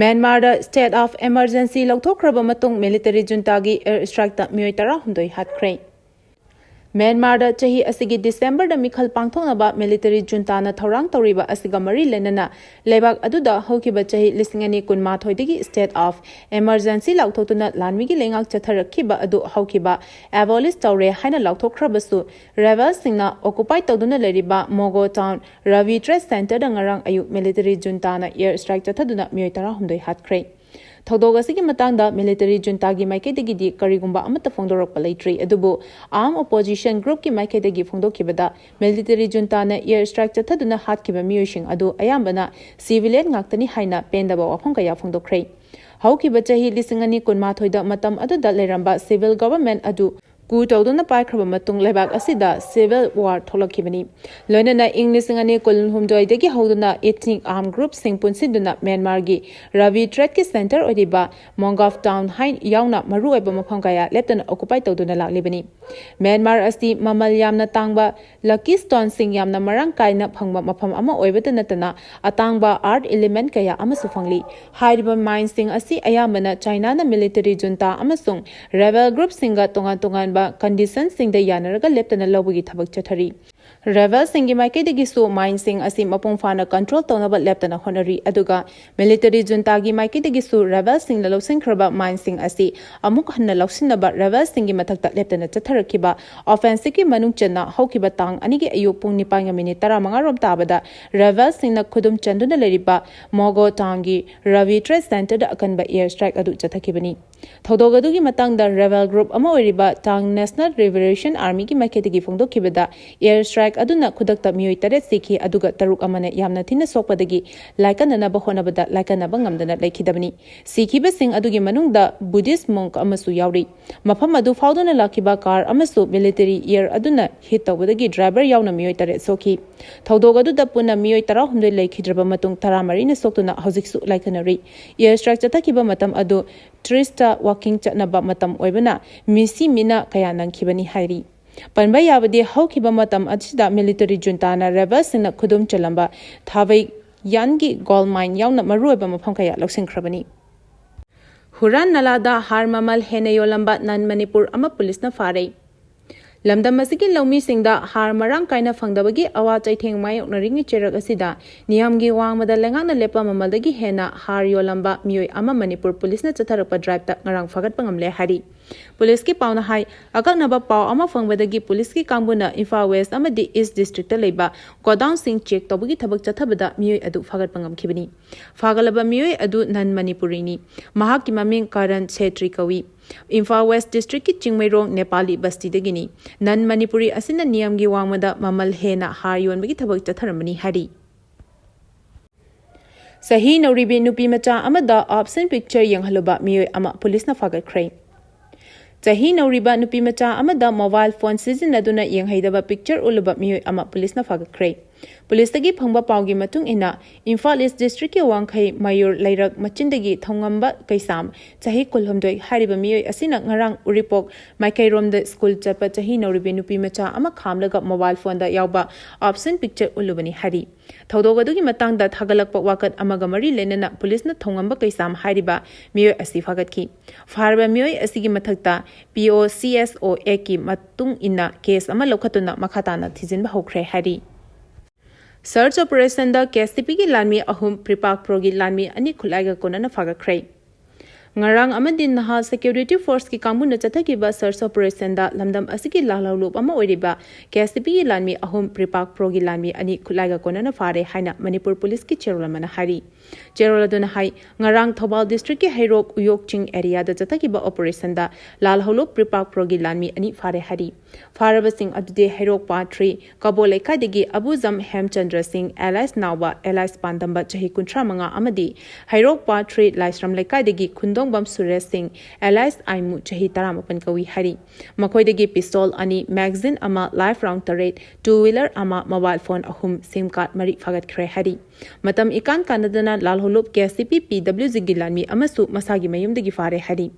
ꯃ꯭ꯌꯥꯟꯃꯥꯔꯗ state of emergency ꯂꯧꯊꯣꯛꯈ꯭ꯔꯕ ꯃꯇꯨꯡ ꯃꯤꯂꯤꯇꯔꯤ ꯖꯨꯟꯇꯥꯒꯤ air strikeꯇ ꯃꯤꯑꯣꯏ ꯇꯔꯥꯍꯨꯝꯗꯣꯏ ꯍꯥꯠꯈ꯭ꯔꯦ꯫ ꯃ꯭ꯌꯥꯟꯃꯥꯔꯗ ꯆꯍꯤ ꯑꯁꯤꯒꯤ ꯗꯤꯁꯦꯝꯕꯔꯗ ꯃꯤꯈꯜ ꯄꯥꯡꯊꯣꯛꯅꯕ ꯃꯤꯂꯤꯇꯔꯤ ꯖꯨꯟꯇꯥꯅ ꯊꯧꯔꯥꯡ ꯇꯧꯔꯤꯕ ꯑꯁꯤꯒ ꯃꯔꯤ ꯂꯩꯅꯅ ꯂꯩꯕꯥꯛ ꯑꯗꯨꯗ ꯍꯧꯈꯤꯕ ꯆꯍꯤ ꯂꯤꯁꯤꯡ ꯑꯅꯤ ꯀꯨꯟꯃꯥꯊꯣꯏꯗꯒꯤ state of emergency ꯂꯥꯎꯊꯣꯛꯇꯨꯅ ꯂꯥꯟꯃꯤꯒꯤ ꯂꯩꯉꯥꯛ ꯆꯠꯊꯔꯛꯈꯤꯕ ꯑꯗꯨ ꯍꯧꯈꯤꯕ abolish ꯇꯧꯔꯦ ꯍꯥꯏꯅ ꯂꯥꯎꯊꯣꯛꯈ꯭ꯔꯕꯁꯨ, rebelꯁꯤꯡꯅ occupy ꯇꯧꯗꯨꯅ ꯂꯩꯔꯤꯕ ꯃꯣꯒꯣ town Ravi Trade Centreꯗ ꯉꯔꯥꯡ ꯑꯌꯨꯛ ꯃꯤꯂꯤꯇꯔꯤ ꯖꯨꯟꯇꯥꯅ air strike ꯆꯠꯊꯗꯨꯅ ꯃꯤꯑꯣꯏ ꯇꯔꯥꯍꯨꯝꯗꯣꯏ ꯍꯥꯠꯈ꯭ꯔꯦ꯫ ꯊꯧꯗꯣꯛ ꯑꯁꯤꯒꯤ ꯃꯇꯥꯡꯗ ꯃꯤꯂꯤꯇꯔꯤ ꯖꯨꯟꯇꯥꯒꯤ ꯃꯥꯏꯀꯩꯗꯒꯤꯗꯤ ꯀꯔꯤꯒꯨꯝꯕ ꯑꯃꯠꯇ ꯐꯣꯡꯗꯣꯔꯛꯄ ꯂꯩꯇ꯭ꯔꯤ, ꯑꯗꯨꯕꯨ armed opposition groupꯀꯤ ꯃꯥꯏꯀꯩꯗꯒꯤ ꯐꯣꯡꯗꯣꯛꯈꯤꯕꯗ, ꯃꯤꯂꯤꯇꯔꯤ ꯖꯨꯟꯇꯥꯅ air strike ꯆꯠꯊꯗꯨꯅ ꯍꯥꯠꯈꯤꯕ ꯃꯤꯑꯣꯏꯁꯤꯡ ꯑꯗꯨ ꯑꯌꯥꯝꯕꯅ civilian ꯉꯥꯛꯇꯅꯤ ꯍꯥꯏꯅ ꯄꯦꯟꯗꯕ ꯋꯥꯐꯝ ꯀꯌꯥ ꯐꯣꯡꯗꯣꯛꯈ꯭ꯔꯦ꯫ ꯍꯧꯈꯤꯕ ꯆꯍꯤ ꯂꯤꯁꯤꯡ ꯑꯅꯤ ꯀꯨꯟꯃꯥꯊꯣꯏꯗ ꯃꯇꯝ ꯑꯗꯨꯗ ꯂꯩꯔꯝꯕ civil government ꯑꯗꯨ coup ꯇꯧꯗꯨꯅ ꯄꯥꯏꯈ꯭ꯔꯕ ꯃꯇꯨꯡ ꯂꯩꯕꯥꯛ ꯑꯁꯤꯗ civil war ꯊꯣꯛꯂꯛꯈꯤꯕꯅꯤ꯫ ꯂꯣꯏꯅꯅ ꯏꯪ ꯂꯤꯁꯤꯡ ꯑꯅꯤ ꯀꯨꯟꯍꯨꯝꯗꯣꯏꯗꯒꯤ ꯍꯧꯗꯨꯅ ethnic armed groupꯁꯤꯡ ꯄꯨꯟꯁꯤꯟꯗꯨꯅ ꯃ꯭ꯌꯥꯟꯃꯥꯔꯒꯤ Ravi Tradeꯀꯤ centre ꯑꯣꯏꯔꯤꯕ ꯃꯣꯡꯒꯥꯐ town ꯍꯥꯏ ꯌꯥꯎꯅ ꯃꯔꯨꯑꯣꯏꯕ ꯃꯐꯝ ꯀꯌꯥ ꯂꯦꯞꯇꯅ occupy ꯇꯧꯗꯨꯅ ꯂꯥꯛꯂꯤꯕꯅꯤ꯫ ꯃ꯭ꯌꯥꯟꯃꯥꯔ ꯑꯁꯤ ꯃꯃꯜ ꯌꯥꯝꯅ ꯇꯥꯡꯕ lucky stoneꯁꯤꯡ ꯌꯥꯝꯅ ꯃꯔꯥꯡ ꯀꯥꯏꯅ ꯐꯪꯕ ꯃꯐꯝ ꯑꯃ ꯑꯣꯏꯕꯇ ꯅꯠꯇꯅ, ꯑꯇꯥꯡꯕ earth element ꯀꯌꯥ ꯑꯃꯁꯨ ꯐꯪꯂꯤ꯫ ꯍꯥꯏꯔꯤꯕ mineꯁꯤꯡ ꯑꯁꯤ ꯑꯌꯥꯝꯕꯅ ꯆꯥꯏꯅꯥꯅ ꯃꯤꯂꯤꯇꯔꯤ ꯖꯨꯟꯇꯥ ꯑꯃꯁꯨꯡ rebel groupꯁꯤꯡꯒ ꯇꯣꯉꯥꯟ ꯇꯣꯉꯥꯟꯕ conditionꯁꯤꯡꯗ ꯌꯥꯅꯔꯒ ꯂꯦꯞꯇꯅ ꯂꯧꯕꯒꯤ ꯊꯕꯛ ꯆꯠꯊꯔꯤ꯫ Rebelꯁꯤꯡꯒꯤ ꯃꯥꯏꯀꯩꯗꯒꯤꯁꯨ mineꯁꯤꯡ ꯑꯁꯤ ꯃꯄꯨꯡ ꯐꯥꯅ control ꯇꯧꯅꯕ ꯂꯦꯞꯇꯅ ꯍꯣꯠꯅꯔꯤ, ꯑꯗꯨꯒ military juntaꯒꯤ ꯃꯥꯏꯀꯩꯗꯒꯤꯁꯨ rebelꯁꯤꯡꯅ ꯂꯧꯁꯤꯟꯈ꯭ꯔꯕ mineꯁꯤꯡ ꯑꯁꯤ ꯑꯃꯨꯛ ꯍꯟꯅ ꯂꯧꯁꯤꯟꯅꯕ rebelꯁꯤꯡꯒꯤ ꯃꯊꯛꯇ ꯂꯦꯞꯇꯅ ꯆꯠꯊꯔꯛꯈꯤꯕ offensiveꯀꯤ ꯃꯅꯨꯡ ꯆꯟꯅ ꯍꯧꯈꯤꯕ ꯇꯥꯡ ꯑꯅꯤꯒꯤ ꯑꯌꯨꯛ ꯄꯨꯡ ꯅꯤꯄꯥꯟꯒ ꯃꯤꯅꯤꯠ ꯇꯔꯥꯃꯉꯥ ꯔꯣꯝ ꯇꯥꯕꯗ rebelꯁꯤꯡꯅ ꯈꯨꯗꯨꯝ ꯆꯟꯗꯨꯅ ꯂꯩꯔꯤꯕ Mogo townꯒꯤ Ravi Trade Centreꯗ ꯑꯀꯟꯕ air strike ꯑꯗꯨ ꯆꯠꯊꯈꯤꯕꯅꯤ꯫ ꯊꯧꯗꯣꯛ ꯑꯗꯨꯒꯤ ꯃꯇꯥꯡꯗ rebel group ꯑꯃ ꯑꯣꯏꯔꯤꯕ Taung National Liberation Armyꯒꯤ ꯃꯥꯏꯀꯩꯗꯒꯤ ꯐꯣꯡꯗꯣꯛꯈꯤꯕꯗ, air strike ꯑꯗꯨꯅ ꯈꯨꯗꯛꯇ ꯃꯤꯑꯣꯏ ꯇꯔꯦꯠ ꯁꯤꯈꯤ, ꯑꯗꯨꯒ ꯇꯔꯨꯛ ꯑꯃꯅ ꯌꯥꯝꯅ ꯊꯤꯅ ꯁꯣꯛꯄꯗꯒꯤ ꯂꯥꯏꯀꯠꯅꯅꯕ ꯍꯣꯠꯅꯕꯗ ꯂꯥꯏꯀꯠꯅꯕ ꯉꯝꯗꯅ ꯂꯩꯈꯤꯗꯕꯅꯤ꯫ ꯁꯤꯈꯤꯕꯁꯤꯡ ꯑꯗꯨꯒꯤ ꯃꯅꯨꯡꯗ Buddhist monk ꯑꯃꯁꯨ ꯌꯥꯎꯔꯤ꯫ ꯃꯐꯝ ꯑꯗꯨ ꯐꯥꯎꯗꯨꯅ ꯂꯥꯛꯈꯤꯕ car ꯑꯃꯁꯨ military air ꯑꯗꯨꯅ hit ꯇꯧꯕꯗꯒꯤ driver ꯌꯥꯎꯅ ꯃꯤꯑꯣꯏ ꯇꯔꯦꯠ ꯁꯣꯛꯈꯤ꯫ ꯊꯧꯗꯣꯛ ꯑꯗꯨꯗ ꯄꯨꯟꯅ ꯃꯤꯑꯣꯏ ꯇꯔꯥꯍꯨꯝꯗꯣꯏ ꯂꯩꯈꯤꯗ꯭ꯔꯕ ꯃꯇꯨꯡ, ꯇꯔꯥꯃꯔꯤꯅ ꯁꯣꯛꯇꯨꯅ ꯍꯧꯖꯤꯛꯁꯨ ꯂꯥꯏꯀꯠꯅꯔꯤ꯫ Air strike ꯆꯠꯊꯈꯤꯕ ꯃꯇꯝ ꯑꯗꯨ Trista walking ꯆꯠꯅꯕ ꯃꯇꯝ ꯑꯣꯏꯕꯅ ꯃꯤꯁꯤ ꯃꯤꯅ ꯀꯌꯥ ꯅꯪꯈꯤꯕꯅꯤ ꯍꯥꯏꯔꯤ꯫ ꯄꯟꯕ ꯌꯥꯕꯗꯤ, ꯍꯧꯈꯤꯕ ꯃꯇꯝ ꯑꯁꯤꯗ military juntaꯅ rebelꯁꯤꯡꯅ ꯈꯨꯗꯨꯝ ꯆꯜꯂꯝꯕ ꯊꯥꯕꯩ ꯌꯥꯟꯒꯤ gold mine ꯌꯥꯎꯅ ꯃꯔꯨꯑꯣꯏꯕ ꯃꯐꯝ ꯀꯌꯥ ꯂꯧꯁꯤꯟꯈ꯭ꯔꯕꯅꯤ꯫ ꯍꯨꯔꯥꯟ ꯅꯂꯥꯗ ꯍꯥꯔ ꯃꯃꯜ ꯍꯦꯟꯅ ꯌꯣꯜꯂꯝꯕ non Manipur ꯑꯃ ꯄꯨꯂꯤꯁꯅ ꯐꯥꯔꯦ꯫ ꯂꯝꯗꯝ ꯑꯁꯤꯒꯤ ꯂꯧꯃꯤꯁꯤꯡꯗ ꯍꯥꯔ ꯃꯔꯥꯡ ꯀꯥꯏꯅ ꯐꯪꯗꯕꯒꯤ ꯑꯋꯥ ꯆꯩꯊꯦꯡ ꯃꯥꯌꯣꯛꯅꯔꯤꯉꯩ ꯆꯩꯔꯛ ꯑꯁꯤꯗ ꯅꯤꯌꯝꯒꯤ ꯋꯥꯡꯃꯗ ꯂꯩꯉꯥꯛꯅ ꯂꯦꯞꯄ ꯃꯃꯜꯗꯒꯤ ꯍꯦꯟꯅ ꯍꯥꯔ ꯌꯣꯜꯂꯝꯕ ꯃꯤꯑꯣꯏ ꯑꯃ ꯃꯅꯤꯄꯨꯔ ꯄꯨꯂꯤꯁꯅ ꯆꯠꯊꯔꯛꯄ driveꯇ ꯉꯔꯥꯡ ꯐꯥꯒꯠꯄ ꯉꯝꯂꯦ ꯍꯥꯏꯔꯤ꯫ ꯄꯨꯂꯤꯁꯀꯤ ꯄꯥꯎꯅ ꯍꯥꯏ, ꯑꯀꯛꯅꯕ ꯄꯥꯎ ꯑꯃ ꯐꯪꯕꯗꯒꯤ ꯄꯨꯂꯤꯁꯀꯤ ꯀꯥꯡꯕꯨꯅ ꯏꯝꯐꯥꯜ West ꯑꯃꯗꯤ East Districtꯇ ꯂꯩꯕ godownꯁꯤꯡ check ꯇꯧꯕꯒꯤ ꯊꯕꯛ ꯆꯠꯊꯕꯗ ꯃꯤꯑꯣꯏ ꯑꯗꯨ ꯐꯥꯒꯠꯄ ꯉꯝꯈꯤꯕꯅꯤ꯫ ꯐꯥꯒꯠꯂꯕ ꯃꯤꯑꯣꯏ ꯑꯗꯨ non Manipuriꯅꯤ꯫ ꯃꯍꯥꯛꯀꯤ ꯃꯃꯤꯡ ꯀꯔꯟ ꯁꯦꯇ꯭ꯔꯤ ꯀꯧꯏ꯫ Imphal West Districtꯀꯤ Chingmeirong Nepali ꯕꯁꯇꯤꯗꯒꯤꯅꯤ꯫ Non Manipuri ꯑꯁꯤꯅ ꯅꯤꯌꯝꯒꯤ ꯋꯥꯡꯃꯗ ꯃꯃꯜ ꯍꯦꯟꯅ ꯍꯥꯔ ꯌꯣꯟꯕꯒꯤ ꯊꯕꯛ ꯆꯠꯊꯔꯝꯕꯅꯤ ꯍꯥꯏꯔꯤ꯫ ꯆꯍꯤ ꯅꯧꯔꯤꯕꯤ ꯅꯨꯄꯤ ꯃꯆꯥ ꯑꯃꯗ obscene picture ꯌꯦꯡꯍꯜꯂꯨꯕ ꯃꯤꯑꯣꯏ ꯑꯃ ꯄꯨꯂꯤꯁꯅ ꯐꯥꯒꯠꯈ꯭ꯔꯦ꯫ ꯆꯍꯤ ꯅꯧꯔꯤꯕ ꯅꯨꯄꯤ ꯃꯆꯥ ꯑꯃꯗ mobile phone ꯁꯤꯖꯤꯟꯅꯗꯨꯅ ꯌꯦꯡꯍꯩꯗꯕ picture ꯎꯠꯂꯨꯕ ꯃꯤꯑꯣꯏ ꯑꯃ ꯄꯨꯂꯤꯁꯅ ꯐꯥꯒꯠꯈ꯭ꯔꯦ꯫ ꯄꯨꯂꯤꯁꯇꯒꯤ ꯐꯪꯕ ꯄꯥꯎꯒꯤ ꯃꯇꯨꯡ ꯏꯟꯅ, ꯏꯝꯐꯥꯜ ꯏꯁ ꯗꯤꯁꯇ꯭ꯔꯤꯛꯀꯤ ꯋꯥꯡꯈꯩ ꯃꯌꯨꯔ ꯂꯩꯔꯛ ꯃꯆꯤꯟꯗꯒꯤ ꯊꯧꯉꯝꯕ ꯀꯩꯁꯥꯝ, ꯆꯍꯤ ꯀꯨꯟꯍꯨꯝꯗꯣꯏ ꯍꯥꯏꯔꯤꯕ ꯃꯤꯑꯣꯏ ꯑꯁꯤꯅ ꯉꯔꯥꯡ ꯎꯔꯤꯄꯣꯛ ꯃꯥꯏꯀꯩꯔꯣꯝꯗ ꯁ꯭ꯀꯨꯜ ꯆꯠꯄ ꯆꯍꯤ ꯅꯧꯔꯤꯕꯤ ꯅꯨꯄꯤ ꯃꯆꯥ ꯑꯃ ꯈꯥꯝꯂꯒ ꯃꯣꯕꯥꯏꯜ ꯐꯣꯟꯗ ꯌꯥꯎꯕ ꯑꯣꯞꯁꯟ ꯄꯤꯛꯆꯔ ꯎꯠꯂꯨꯕꯅꯤ ꯍꯥꯏꯔꯤ꯫ ꯊꯧꯗꯣꯛ ꯑꯗꯨꯒꯤ ꯃꯇꯥꯡꯗ ꯊꯥꯒꯠꯂꯛꯄ ꯋꯥꯀꯠ ꯑꯃꯒ ꯃꯔꯤ ꯂꯩꯅꯅ ꯄꯨꯂꯤꯁꯅ ꯊꯧꯉꯝꯕ ꯀꯩꯁꯥꯝ ꯍꯥꯏꯔꯤꯕ ꯃꯤꯑꯣꯏ ꯑꯁꯤ ꯐꯥꯒꯠꯈꯤ꯫ ꯐꯥꯔꯕ ꯃꯤꯑꯣꯏ ꯑꯁꯤꯒꯤ ꯃꯊꯛꯇ ꯄꯤ ꯑꯣ ꯁꯤ ꯑꯦꯁ ꯑꯣ ꯑꯦꯛꯀꯤ ꯃꯇꯨꯡ ꯏꯟꯅ ꯀꯦꯁ ꯑꯃ ꯂꯧꯈꯠꯇꯨꯅ ꯃꯈꯥ ꯇꯥꯅ ꯊꯤꯖꯤꯟꯕ ꯍꯧꯈ꯭ꯔꯦ ꯍꯥꯏꯔꯤ꯫ ꯁꯔꯆ ꯑꯣꯄꯔꯦꯁꯟꯗ ꯀꯦ ꯑꯦꯁ ꯇꯤ ꯄꯤꯒꯤ ꯂꯥꯟꯃꯤ ꯑꯍꯨꯝ, ꯄ꯭ꯔꯤꯄꯥꯛ ꯄ꯭ꯔꯣꯒꯤ ꯂꯥꯟꯃꯤ ꯑꯅꯤ ꯈꯨꯠꯂꯥꯏꯒ ꯀꯣꯟꯅꯅ ꯐꯥꯒꯠꯈ꯭ꯔꯦ꯫ ꯉꯔꯥꯡ ꯑꯃꯗꯤ ꯅꯍꯥ ꯁꯦꯀ꯭ꯌꯨꯔꯤꯇꯤ ꯐꯣꯔꯁꯀꯤ ꯀꯥꯡꯕꯨꯅ ꯆꯠꯊꯈꯤꯕ ꯁꯔꯆ ꯑꯣꯄꯔꯦꯁꯟꯗ ꯂꯝꯗꯝ ꯑꯁꯤꯒꯤ ꯂꯥꯜꯍꯧꯂꯨꯞ ꯑꯃ ꯑꯣꯏꯔꯤꯕ ꯀꯦ ꯑꯦꯁ ꯇꯤ ꯄꯤꯒꯤ ꯂꯥꯟꯃꯤ ꯑꯍꯨꯝ, ꯄ꯭ꯔꯤꯄꯥꯛ ꯄ꯭ꯔꯣꯒꯤ ꯂꯥꯟꯃꯤ ꯑꯅꯤ ꯈꯨꯠꯂꯥꯏꯒ ꯀꯣꯟꯅꯅ ꯐꯥꯔꯦ ꯍꯥꯏꯅ ꯃꯅꯤꯄꯨꯔ ꯄꯨꯂꯤꯁꯀꯤ ꯆꯦꯔꯣꯜ ꯑꯃꯅ ꯍꯥꯏꯔꯤ꯫ ꯆꯦꯔꯣꯜ ꯑꯗꯨꯅ ꯍꯥꯏ, ꯉꯔꯥꯡ ꯊꯧꯕꯥꯜ ꯗꯤꯁꯇ꯭ꯔꯤꯛꯀꯤ ꯍꯩꯔꯣꯛ ꯎꯌꯣꯛ ꯆꯤꯡ ꯑꯦꯔꯤꯌꯥꯗ ꯆꯠꯊꯈꯤꯕ ꯑꯣꯄꯔꯦꯁꯟꯗ ꯂꯥꯜꯍꯧꯂꯨꯞ ꯄ꯭ꯔꯤꯄꯥꯛ ꯄ꯭ꯔꯣꯒꯤ ꯂꯥꯟꯃꯤ ꯑꯅꯤ ꯐꯥꯔꯦ ꯍꯥꯏꯔꯤ꯫ ꯐꯥꯔꯕꯁꯤꯡ ꯑꯗꯨꯗꯤ ꯍꯩꯔꯣꯛ ꯄꯥꯔꯠ ꯊ꯭ꯔꯤ ꯀꯕꯣ ꯂꯩꯀꯥꯏꯗꯒꯤ ꯑꯕꯨꯖꯝ ꯍꯦꯝꯆꯟꯗ꯭ꯔ ꯁꯤꯡ, ꯑꯦꯂꯥꯏꯁ ꯅꯥꯎꯕ, ꯑꯦꯂꯥꯏꯁ ꯄꯥꯟꯗꯝꯕ, ꯆꯍꯤ ꯀꯨꯟꯊ꯭ꯔꯥ ꯃꯉꯥ, ꯑꯃꯗꯤ ꯍꯩꯔꯣꯛ ꯄꯥꯔꯠ ꯊ꯭ꯔꯤ ꯂꯥꯏꯁ꯭ꯔꯝ ꯂꯩꯀꯥꯏꯗꯒꯤ ꯈꯨꯟꯗꯣꯡꯕꯝ ꯁꯨꯔꯦꯁ ꯁꯤꯡ, ꯑꯦꯂꯥꯏꯁ ꯑꯥꯏꯃꯨ, ꯆꯍꯤ ꯇꯔꯥꯃꯥꯄꯟ ꯀꯧꯏ ꯍꯥꯏꯔꯤ꯫ ꯃꯈꯣꯏꯗꯒꯤ ꯄꯤꯁꯇꯣꯜ ꯑꯅꯤ, ꯃꯦꯒꯥꯖꯤꯟ ꯑꯃ, ꯂꯥꯏꯐ ꯔꯥꯎꯟ ꯇꯔꯦꯠ, ꯇꯨ ꯋꯤꯂꯔ ꯑꯃ, ꯃꯣꯕꯥꯏꯜ ꯐꯣꯟ ꯑꯍꯨꯝ, ꯁꯤꯝ ꯀꯥꯔꯗ ꯃꯔꯤ ꯐꯥꯒꯠꯈ꯭ꯔꯦ ꯍꯥꯏꯔꯤ꯫ ꯃꯇꯝ ꯏꯀꯥꯟ ꯀꯥꯟꯅꯗꯅ ꯂꯥꯜꯍꯧꯂꯨꯞ ꯀꯦ ꯑꯦꯁ ꯇꯤ ꯄꯤ ꯄꯤ ꯗꯕ꯭ꯂꯤꯎ ꯖꯤꯒꯤ ꯂꯥꯟꯃꯤ ꯑꯃꯁꯨ ꯃꯁꯥꯒꯤ ꯃꯌꯨꯝꯗꯒꯤ ꯐꯥꯔꯦ ꯍꯥꯏꯔꯤ꯫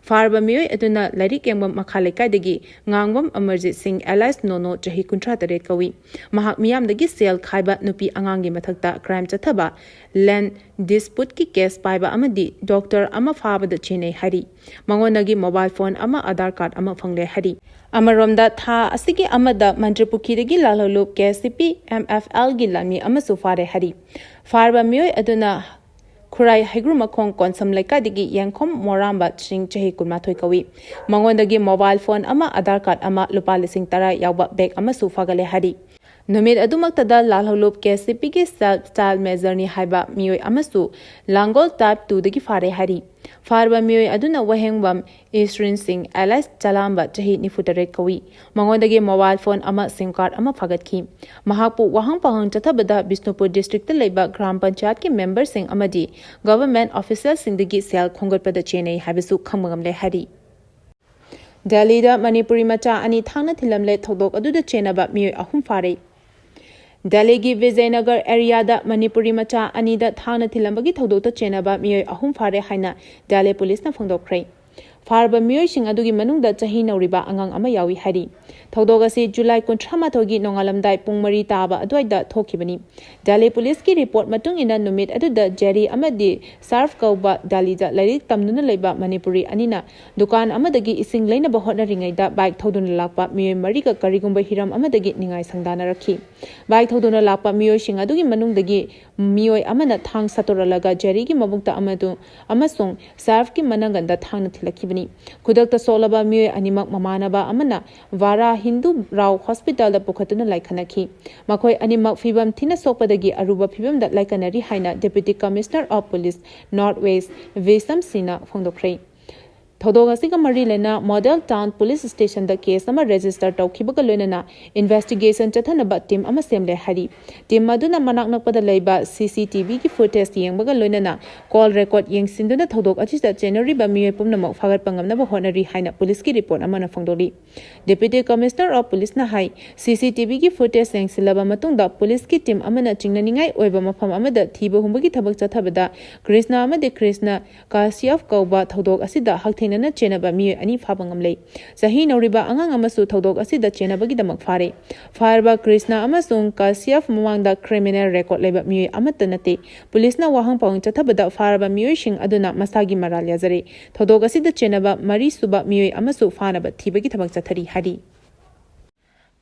ꯐꯥꯔꯕ ꯃꯤꯑꯣꯏ ꯑꯗꯨꯅ ꯂꯥꯏꯔꯤꯛ ꯌꯦꯡꯐꯝ ꯃꯈꯥ ꯂꯩꯀꯥꯏꯗꯒꯤ ꯉꯥꯡꯕꯝ ꯑꯃꯔꯖꯤꯠ ꯁꯤꯡ, ꯑꯦꯂꯥꯏꯁ ꯅꯣꯅꯣ, ꯆꯍꯤ ꯀꯨꯟꯊ꯭ꯔꯥ ꯇꯔꯦꯠ ꯀꯧꯏ꯫ ꯃꯍꯥꯛ ꯃꯤꯌꯥꯝꯗꯒꯤ ꯁꯦꯜ ꯈꯥꯏꯕ, ꯅꯨꯄꯤ ꯑꯉꯥꯡꯒꯤ ꯃꯊꯛꯇ ꯀ꯭ꯔꯥꯏꯝ ꯆꯠꯊꯕ, ꯂꯦꯟ ꯗꯤꯁꯄꯨꯠꯀꯤ ꯀꯦꯁ ꯄꯥꯏꯕ ꯑꯃꯗꯤ ꯗꯣꯛꯇꯔ ꯑꯃ ꯐꯥꯕꯗ ꯆꯦꯟꯅꯩ ꯍꯥꯏꯔꯤ꯫ ꯃꯉꯣꯟꯗꯒꯤ ꯃꯣꯕꯥꯏꯜ ꯐꯣꯟ ꯑꯃ, ꯑꯙꯥꯔ ꯀꯥꯔꯗ ꯑꯃ ꯐꯪꯂꯦ ꯍꯥꯏꯔꯤ꯫ ꯑꯃꯔꯣꯝꯗ, ꯊꯥ ꯑꯁꯤꯒꯤ ꯑꯃꯗ ꯃꯟꯇ꯭ꯔꯤꯄꯨꯈ꯭ꯔꯤꯗꯒꯤ ꯂꯥꯜꯍꯧꯂꯨꯞ ꯀꯦ ꯑꯦꯁ ꯇꯤ ꯄꯤ ꯑꯦꯝ ꯑꯦꯐ ꯑꯦꯜꯒꯤ ꯂꯥꯟꯃꯤ ꯑꯃꯁꯨ ꯐꯥꯔꯦ ꯍꯥꯏꯔꯤ꯫ ꯐꯥꯔꯕ ꯃꯤꯑꯣꯏ ꯑꯗꯨꯅ ꯈꯨꯔꯥꯏ ꯍꯩꯒ꯭ꯔꯨꯃꯈꯣꯡ ꯀꯣꯟꯁꯝ ꯂꯩꯀꯥꯏꯗꯒꯤ ꯌꯦꯡꯈꯣꯝ ꯃꯣꯔꯥꯝꯕ ꯁꯤꯡ, ꯆꯍꯤ ꯀꯨꯟꯃꯥꯊꯣꯏ ꯀꯧꯏ꯫ ꯃꯉꯣꯟꯗꯒꯤ ꯃꯣꯕꯥꯏꯜ ꯐꯣꯟ ꯑꯃ, ꯑꯙꯥꯔ ꯀꯥꯔꯗ ꯑꯃ, ꯂꯨꯄꯥ ꯂꯤꯁꯤꯡ ꯇꯔꯥ ꯌꯥꯎꯕ ꯕꯦꯒ ꯑꯃꯁꯨ ꯐꯥꯒꯠꯂꯦ ꯍꯥꯏꯔꯤ꯫ ꯅꯨꯃꯤꯠ ꯑꯗꯨꯃꯛꯇꯗ ꯂꯥꯜꯍꯧꯂꯨꯞ ꯀꯦ ꯑꯦꯁ ꯇꯤ ꯄꯤꯒꯤ ꯁꯦꯜꯐ ꯁ꯭ꯇꯥꯏꯜ ꯃꯦꯖꯔꯅꯤ ꯍꯥꯏꯕ ꯃꯤꯑꯣꯏ ꯑꯃꯁꯨ ꯂꯥꯡꯒꯣꯜ ꯇꯥꯏꯞ ꯇꯨꯗꯒꯤ ꯐꯥꯔꯦ ꯍꯥꯏꯔꯤ꯫ ꯐꯥꯔꯕ ꯃꯤꯑꯣꯏ ꯑꯗꯨꯅ ꯋꯥꯍꯦꯡꯕꯝ ꯏꯁ꯭ꯔꯤꯟ ꯁꯤꯡ, ꯑꯦꯂꯥꯏꯁ ꯆꯂꯥꯝꯕ, ꯆꯍꯤ ꯅꯤꯐꯨ ꯇꯔꯦꯠ ꯀꯧꯏ꯫ ꯃꯉꯣꯟꯗꯒꯤ ꯃꯣꯕꯥꯏꯜ ꯐꯣꯟ ꯑꯃ, ꯁꯤꯝ ꯀꯥꯔꯗ ꯑꯃ ꯐꯥꯒꯠꯈꯤ꯫ ꯃꯍꯥꯛꯄꯨ ꯋꯥꯍꯪ ꯄꯥꯎꯍꯪ ꯆꯠꯊꯕꯗ ꯕꯤꯁꯅꯨꯄꯨꯔ ꯗꯤꯁꯇ꯭ꯔꯤꯛꯇ ꯂꯩꯕ ꯒ꯭ꯔꯥꯝ ꯄꯟꯆꯥꯌꯠꯀꯤ ꯃꯦꯝꯕꯔꯁꯤꯡ ꯑꯃꯗꯤ ꯒꯚꯔꯟꯃꯦꯟꯠ ꯑꯣꯐꯤꯁꯤꯌꯦꯜꯁꯤꯡꯗꯒꯤ ꯁꯦꯜ ꯈꯣꯝꯒꯠꯄꯗ ꯆꯦꯟꯅꯩ ꯍꯥꯏꯕꯁꯨ ꯈꯪꯕ ꯉꯝꯂꯦ ꯍꯥꯏꯔꯤ꯫ ꯗꯦꯜꯂꯤꯗ ꯃꯅꯤꯄꯨꯔꯤ ꯃꯆꯥ ꯑꯅꯤ ꯊꯥꯡꯅ ꯊꯤꯜꯂꯝꯂꯦ꯫ ꯊꯧꯗꯣꯛ ꯑꯗꯨꯗ ꯆꯦꯟꯅꯕ ꯃꯤꯑꯣꯏ ꯑꯍꯨꯝ ꯐꯥꯔꯦ꯫ ꯗꯦꯜꯂꯤꯒꯤ ꯕꯤꯖꯌꯅꯒꯔ ꯑꯦꯔꯤꯌꯥꯗ ꯃꯅꯤꯄꯨꯔꯤ ꯃꯆꯥ ꯑꯅꯤꯗ ꯊꯥꯡꯅ ꯊꯤꯜꯂꯝꯕꯒꯤ ꯊꯧꯗꯣꯛꯇ ꯆꯦꯟꯅꯕ ꯃꯤꯑꯣꯏ ꯑꯍꯨꯝ ꯐꯥꯔꯦ ꯍꯥꯏꯅ ꯗꯦꯜꯂꯤ ꯄꯨꯂꯤꯁꯅ ꯐꯣꯡꯗꯣꯛꯈ꯭ꯔꯦ꯫ ꯐꯥꯔꯕ ꯃꯤꯑꯣꯏꯁꯤꯡ ꯑꯗꯨꯒꯤ ꯃꯅꯨꯡꯗ ꯆꯍꯤ ꯅꯧꯔꯤꯕ ꯑꯉꯥꯡ ꯑꯃ ꯌꯥꯎꯏ ꯍꯥꯏꯔꯤ꯫ ꯊꯧꯗꯣꯛ ꯑꯁꯤ ꯖꯨꯂꯥꯏ ꯀꯨꯟꯊ꯭ꯔꯥ ꯃꯥꯊꯣꯏꯒꯤ ꯅꯣꯡꯉꯥꯜꯂꯝꯗꯥꯏ ꯄꯨꯡ ꯃꯔꯤ ꯇꯥꯕ ꯑꯗꯨꯋꯥꯏꯗ ꯊꯣꯛꯈꯤꯕꯅꯤ꯫ ꯗꯦꯜꯂꯤ ꯄꯨꯂꯤꯁꯀꯤ ꯔꯤꯄꯣꯔꯠ ꯃꯇꯨꯡ ꯏꯟꯅ ꯅꯨꯃꯤꯠ ꯑꯗꯨꯗ ꯖꯦꯔꯤ ꯑꯃꯗꯤ ꯁꯥꯔꯐ ꯀꯧꯕ ꯗꯦꯜꯂꯤꯗ ꯂꯥꯏꯔꯤꯛ ꯇꯝꯗꯨꯅ ꯂꯩꯕ ꯃꯅꯤꯄꯨꯔꯤ ꯑꯅꯤꯅ ꯗꯨꯀꯥꯟ ꯑꯃꯗꯒꯤ ꯏꯁꯤꯡ ꯂꯩꯅꯕ ꯍꯣꯠꯅꯔꯤꯉꯩꯗ ꯕꯥꯏꯛ ꯊꯧꯗꯨꯅ ꯂꯥꯛꯄ ꯃꯤꯑꯣꯏ ꯃꯔꯤꯒ ꯀꯔꯤꯒꯨꯝꯕ ꯍꯤꯔꯝ ꯑꯃꯗꯒꯤ ꯅꯤꯡꯉꯥꯏ ꯁꯪꯗꯥꯅꯔꯛꯈꯤ꯫ ꯕꯥꯏꯛ ꯊꯧꯗꯨꯅ ꯂꯥꯛꯄ ꯃꯤꯑꯣꯏꯁꯤꯡ ꯑꯗꯨꯒꯤ ꯃꯅꯨꯡꯗꯒꯤ ꯃꯤꯑꯣꯏ ꯑꯃꯅ ꯊꯥꯡ ꯁꯠꯇꯣꯔꯛꯂꯒ ꯖꯦꯔꯤꯒꯤ ꯃꯕꯨꯛꯇ ꯑꯃꯗꯨ ꯑꯃꯁꯨꯡ ꯁꯥꯔꯐꯀꯤ ꯃꯅꯪꯒꯟꯗ ꯊꯥꯡꯅ ꯊꯤꯜꯂꯛꯈꯤꯕꯅꯤ꯫ ꯈꯨꯗꯛꯇ ꯁꯣꯛꯂꯕ ꯃꯤꯑꯣꯏ ꯑꯅꯤꯃꯛ ꯃꯃꯥꯟꯅꯕ ꯑꯃꯅ ꯚꯥꯔꯥ ꯍꯤꯟꯗꯨ ꯔꯥꯎ ꯍꯣꯁꯄꯤꯇꯥꯜꯗ ꯄꯨꯈꯠꯇꯨꯅ ꯂꯥꯏꯈꯠꯅꯈꯤ꯫ ꯃꯈꯣꯏ ꯑꯅꯤꯃꯛ ꯐꯤꯕꯝ ꯊꯤꯅ ꯁꯣꯛꯄꯗꯒꯤ ꯑꯔꯨꯕ ꯐꯤꯕꯝꯗ ꯂꯥꯏꯀꯠꯅꯔꯤ ꯍꯥꯏꯅ Deputy Commissioner of Police North West ꯚꯤꯁꯝ ꯁꯤꯡꯅ ꯐꯣꯡꯗꯣꯛꯈ꯭ꯔꯦ꯫ ꯊꯧꯗꯣꯛ ꯑꯁꯤꯒ ꯃꯔꯤ ꯂꯩꯅꯅ ꯃꯣꯗꯦꯜ ꯇꯥꯎꯟ ꯄꯨꯂꯤꯁ ꯁ꯭ꯇꯦꯁꯟꯗ ꯀꯦꯁ ꯑꯃ ꯔꯦꯖꯤꯁꯇꯔ ꯇꯧꯈꯤꯕꯒ ꯂꯣꯏꯅꯅ ꯏꯟꯚꯦꯁꯇꯤꯒꯦꯁꯟ ꯆꯠꯊꯅꯕ ꯇꯤꯝ ꯑꯃ ꯁꯦꯝꯂꯦ ꯍꯥꯏꯔꯤ꯫ ꯇꯤꯝ ꯑꯗꯨꯅ ꯃꯅꯥꯛ ꯅꯛꯄꯗ ꯂꯩꯕ ꯁꯤ ꯁꯤ ꯇꯤ ꯚꯤꯒꯤ ꯐꯨꯇꯦꯖ ꯌꯦꯡꯕꯒ ꯂꯣꯏꯅꯅ ꯀꯣꯜ ꯔꯦꯀꯣꯔꯗ ꯌꯦꯡꯁꯤꯟꯗꯨꯅ ꯊꯧꯗꯣꯛ ꯑꯁꯤꯗ ꯆꯦꯟꯅꯔꯤꯕ ꯃꯤꯑꯣꯏ ꯄꯨꯝꯅꯃꯛ ꯐꯥꯒꯠꯄ ꯉꯝꯅꯕ ꯍꯣꯠꯅꯔꯤ ꯍꯥꯏꯅ ꯄꯨꯂꯤꯁꯀꯤ ꯔꯤꯄꯣꯔꯠ ꯑꯃꯅ ꯐꯣꯡꯗꯣꯛꯂꯤ꯫ Deputy Commissioner of Policeꯅ ꯍꯥꯏ, ꯁꯤ ꯁꯤ ꯇꯤ ꯚꯤꯒꯤ ꯐꯨꯇꯦꯖ ꯌꯦꯡꯁꯤꯜꯂꯕ ꯃꯇꯨꯡꯗ ꯄꯨꯂꯤꯁꯀꯤ ꯇꯤꯝ ꯑꯃꯅ ꯆꯤꯡꯅꯅꯤꯡꯉꯥꯏ ꯑꯣꯏꯕ ꯃꯐꯝ ꯑꯃꯗ ꯊꯤꯕ ꯍꯨꯝꯕꯒꯤ ꯊꯕꯛ ꯆꯠꯊꯕꯗ ꯀ꯭ꯔꯤꯁꯅ ꯑꯃꯗꯤ ꯀ꯭ꯔꯤꯁꯅ ꯀꯥꯁꯤꯌꯞ ꯀꯧꯕ ꯊꯧꯗꯣꯛ ꯑꯁꯤꯗ ꯍꯛꯊꯦꯡꯅꯅ ꯆꯦꯟꯅꯕ ꯃꯤꯑꯣꯏ ꯑꯅꯤ ꯐꯥꯕ ꯉꯝꯂꯦ꯫ ꯆꯍꯤ ꯅꯧꯔꯤꯕ ꯑꯉꯥꯡ ꯑꯃꯁꯨ ꯊꯧꯗꯣꯛ ꯑꯁꯤꯗ ꯆꯦꯟꯅꯕꯒꯤꯗꯃꯛ ꯐꯥꯔꯦ꯫ ꯐꯥꯔꯕ ꯀ꯭ꯔꯤꯁꯅ ꯑꯃꯁꯨꯡ ꯀꯥꯁꯤꯌꯞ ꯃꯃꯥꯡꯗ ꯀ꯭ꯔꯤꯃꯤꯅꯦꯜ ꯔꯦꯀꯣꯔꯗ ꯂꯩꯕ ꯃꯤꯑꯣꯏ ꯑꯃꯠꯇ ꯅꯠꯇꯦ꯫ ꯄꯨꯂꯤꯁꯅ ꯋꯥꯍꯪ ꯄꯥꯎꯍꯪ ꯆꯠꯊꯕꯗ ꯐꯥꯔꯕ ꯃꯤꯑꯣꯏꯁꯤꯡ ꯑꯗꯨꯅ ꯃꯁꯥꯒꯤ ꯃꯔꯥꯜ ꯌꯥꯖꯔꯦ꯫ ꯊꯧꯗꯣꯛ ꯑꯁꯤꯗ ꯆꯦꯟꯅꯕ ꯃꯔꯤꯁꯨꯕ ꯃꯤꯑꯣꯏ ꯑꯃꯁꯨ ꯐꯥꯅꯕ ꯊꯤꯕꯒꯤ ꯊꯕꯛ ꯆꯠꯊꯔꯤ ꯍꯥꯏꯔꯤ꯫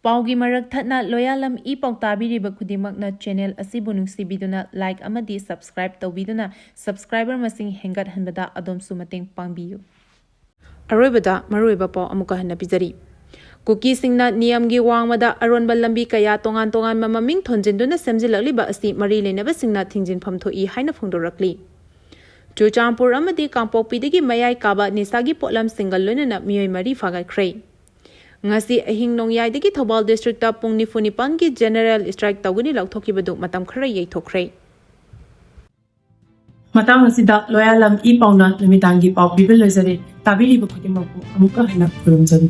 ꯄꯥꯎꯒꯤ ꯃꯔꯛ ꯊꯠꯅ ꯂꯣꯌꯥꯂꯝ ꯏ ꯄꯥꯎ ꯇꯥꯕꯤꯔꯤꯕ ꯈꯨꯗꯤꯡꯃꯛꯅ ꯆꯦꯅꯦꯜ ꯑꯁꯤꯕꯨ ꯅꯨꯡꯁꯤꯕꯤꯗꯨꯅ ꯂꯥꯏꯛ ꯑꯃꯗꯤ ꯁꯕꯁꯀ꯭ꯔꯥꯏꯕ ꯇꯧꯕꯤꯗꯨꯅ ꯁꯕꯁꯀ꯭ꯔꯥꯏꯕꯔ ꯃꯁꯤꯡ ꯍꯦꯟꯒꯠꯍꯟꯕꯗ ꯑꯗꯣꯝꯁꯨ ꯃꯇꯦꯡ ꯄꯥꯡꯕꯤꯌꯨ꯫ ꯑꯔꯣꯏꯕꯗ ꯃꯔꯨꯑꯣꯏꯕ ꯄꯥꯎ ꯑꯃꯨꯛꯀ ꯍꯟꯅ ꯄꯤꯖꯔꯤ꯫ ꯀꯨꯀꯤꯁꯤꯡꯅ ꯅꯤꯌꯝꯒꯤ ꯋꯥꯡꯃꯗ ꯑꯔꯣꯟꯕ ꯂꯝꯕꯤ ꯀꯌꯥ ꯇꯣꯉꯥꯟ ꯇꯣꯉꯥꯟꯕ ꯃꯃꯤꯡ ꯊꯣꯟꯖꯤꯟꯗꯨꯅ ꯁꯦꯝꯖꯤꯜꯂꯛꯂꯤꯕ ꯑꯁꯤ ꯃꯔꯤ ꯂꯩꯅꯕꯁꯤꯡꯅ ꯊꯤꯡꯖꯤꯟꯐꯝ ꯊꯣꯛꯏ ꯍꯥꯏꯅ ꯐꯣꯡꯗꯣꯔꯛꯂꯤ꯫ ꯆꯨꯔꯆꯥꯟꯄꯨꯔ ꯑꯃꯗꯤ ꯀꯥꯡꯄꯣꯛꯄꯤꯗꯒꯤ ꯃꯌꯥꯏ ꯀꯥꯕ ꯅꯤꯁꯥꯒꯤ ꯄꯣꯠꯂꯝꯁꯤꯡꯒ ꯂꯣꯏꯅꯅ ꯃꯤꯑꯣꯏ ꯃꯔꯤ ꯐꯥꯒꯠꯈ꯭ꯔꯦ꯫ ꯉꯁꯤ ꯑꯍꯤꯡ ꯅꯣꯡꯌꯥꯏꯗꯒꯤ ꯊꯧꯕꯥꯜ ꯗꯤꯁꯇ꯭ꯔꯤꯛꯇ ꯄꯨꯡ ꯅꯤꯐꯨ ꯅꯤꯄꯥꯟꯒꯤ ꯖꯦꯅꯦꯔꯦꯜ ꯁ꯭ꯇ꯭ꯔꯥꯏꯛ ꯇꯧꯒꯅꯤ ꯂꯥꯎꯊꯣꯛꯈꯤꯕꯗꯨ ꯃꯇꯝ ꯈꯔ ꯌꯩꯊꯣꯛꯈ꯭ꯔꯦ꯫ ꯃꯇꯥꯡ ꯑꯁꯤꯗ ꯂꯣꯌꯥꯂꯝ ꯏ ꯄꯥꯎꯅ ꯅꯨꯃꯤꯗꯥꯡꯒꯤ ꯄꯥꯎ ꯄꯤꯕ ꯂꯣꯏꯖꯔꯦ꯫ ꯇꯥꯕꯤꯔꯤꯕ ꯈꯨꯗꯤꯡꯃꯛꯄꯨ ꯑꯃꯨꯛꯀ ꯍꯟꯅ ꯈꯨꯔꯨꯝꯖꯔꯤ꯫